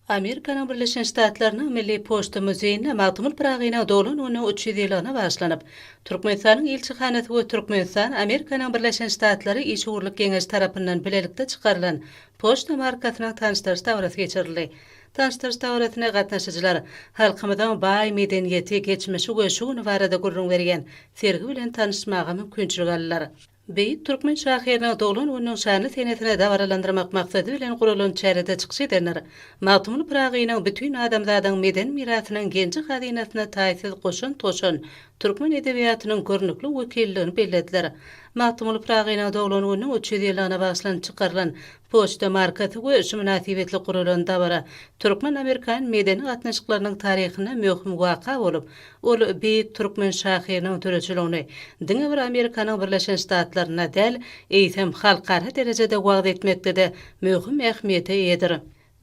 Amerikanyň Birleşen Ştatlarynyň Milli poçta muzeýinde Magtymguly Pyragynyň doglan gününiň 300 ýyllygyna bagyşlanyp, Türkmenistanyň ilçihanasy we Türkmenistan, Amerikanyň Birleşen Ştatlary işewürlik geňeşi tarapyndan bilelikde çykarylan poçta markasynyň tanyşdyryş dabarasy geçirildi. Tanyşdyryş dabarasyna gatnaşyjylar halkymyzyň baý medeniýeti, geçmişi we şu güni barada gürrüň berýän sergi bilen tanyşmaga mümkinçilik aldylar. Beýik türkmen şahyrynyň doglan gününiň şanly senesini dabaralandyrmak maksady bilen guralan çärede çykyş edenler Magtymguly Pyragynyň bütin adamzadyň medeni mirasynyň genji-hazynasyna taýsyz goşant goşan türkmen edebiýatynyň görnükli wekilidigini bellediler. Magtymguly Pyragynyň doglan gününiň 300 ýyllygyna bagyşlanyp çykarylan Poçta markasy we şu mynasybetli guralan dabara türkmen-amerikan medeni gatnaşyklarynyň taryhynda möhüm waka bolup, ol beýik türkmen şahyrynyň döredijiligini diňe bir Amerikanyň Birleşen Ştatlarynda däl, eýsem, halkara derejede wagyz etmekde-de möhüm ähmiýete eýedir.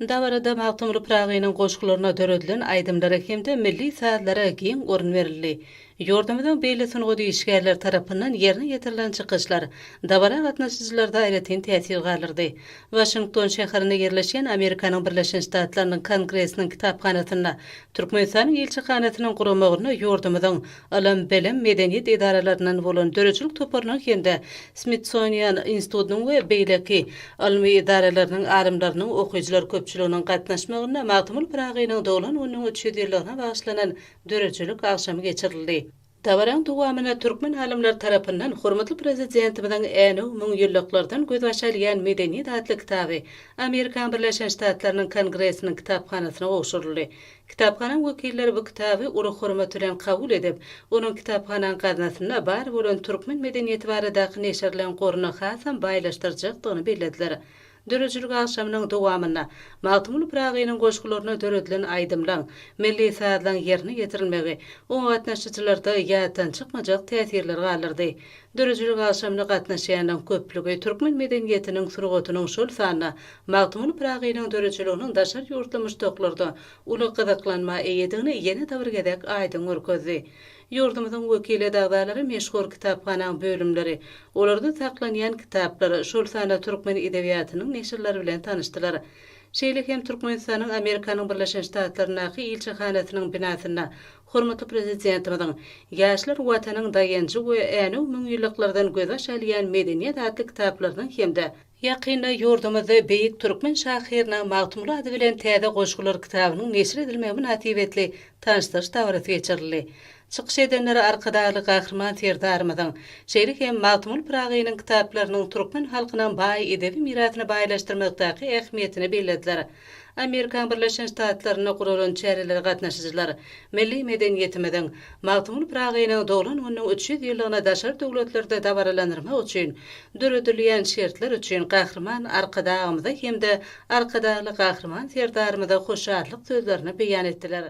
Dabarada Magtymguly Pyragynyň goşgularyna döredilen aýdymlara hem-de milli sazlara giň orun berildi. Ýurdumyzyň belli sungat işgärleri tarapyndan ýerine ýetirilen çykyşlar dabara gatnaşyjylarda aýratyn täsir galdyrdy. Waşington şäherinde ýerleşýän Amerikanyň Birleşen Ştatlarynyň Kongresiniň kitaphanasynda Türkmenistanyň ilçihanasynyň guramagynda ýurdumyzyň ylym, bilim, medeniýet edaralaryndan bolan döredijilik toparynyň hem-de Smitsonian institutynyň we beýleki ylmy edaralarynyň alymlarynyň, okyjylar köpçüliginiň gatnaşmagynda Magtymguly Pyragynyň doglan gününiň 300 ýyllygyna bagyşlanan döredijilik agşamy geçirildi. Dabaraň dowamynda türkmen alymlary tarapyndan hormatly Prezidentimiziň Änew müňýyllyklardan gözbaş alýan medeniýet atly kitaby Amerikanyň Birleşen Ştatlarynyň Kongresiniň kitaphanasyna gowşuryldy. Kitaphanaň wekilleri bu kitaby uly hormat bilen kabul edip, onuň kitaphanaň gaznasynda bar bolan türkmen medeniýeti baradaky neşirleň goruny hasam baýlaşdyrjakdygyny bellediler. Döredijilik agşamynyň dowamynda Magtymguly Pyragynyň goşgularyna döredilen aýdymlaň, milli sazlaň ýerine ýetirilmegi oňa gatnaşyjylarda ýatdan çykmajak täsirleri galdyrdy. Döredijilik agşamyna gatnaşýanlaryň köplügi türkmen medeniýetiniň, sungatynyň, şol sanda Magtymguly Pyragynyň döredijiliginiň daşary ýurtly muşdaklarda uly gyzyklanma eýedigini ýene-de bir gezek aýdyň görkezdi. Ýurdumyzyň wekiliýet agzalary meşhur kitaphanaň bölümleri, olarda saklanýan kitaplar, şol sanda türkmen edebiýatynyň neşirleri bilen tanyşdylar. Şeýle hem Türkmenistanyň Amerikanyň Birleşen Ştatlaryndaky ilçihanasynyň binasynda hormatly Prezidentimiziň Ýaşlar Watanyň daýanjy we Änew müňýyllyklardan gözbaş alýan medeniýet atly kitaplarynyň hem-de Ýakynda ýurdumyzda beýik türkmen şahyrynyň Magtymguly ady bilen täze goşgular kitabynyň neşir edilmegi mynasybetli tanyşdyryş dabarasy geçirildi. Çykyş edenler Arkadagly Gahryman Serdarymyzyň, şeýle hem Magtymguly Pyragynyň kitaplarynyň türkmen halkynyň baý edebi mirasyny baýlaşdyrmakdaky ähmiýetini bellediler. Amerikanyň Birleşen Ştatlarynda guralan çärelere gatnaşyjylar milli medeniýetimiziň Magtymguly Pyragynyň doglan gününiň 300 ýyllygyny daşary döwletlerde dabaralandyrmak üçin döredilýän şertler üçin Gahryman Arkadagymyza hem-de Arkadagly Gahryman Serdarymyza hoşallyk sözlerini beýan etdiler.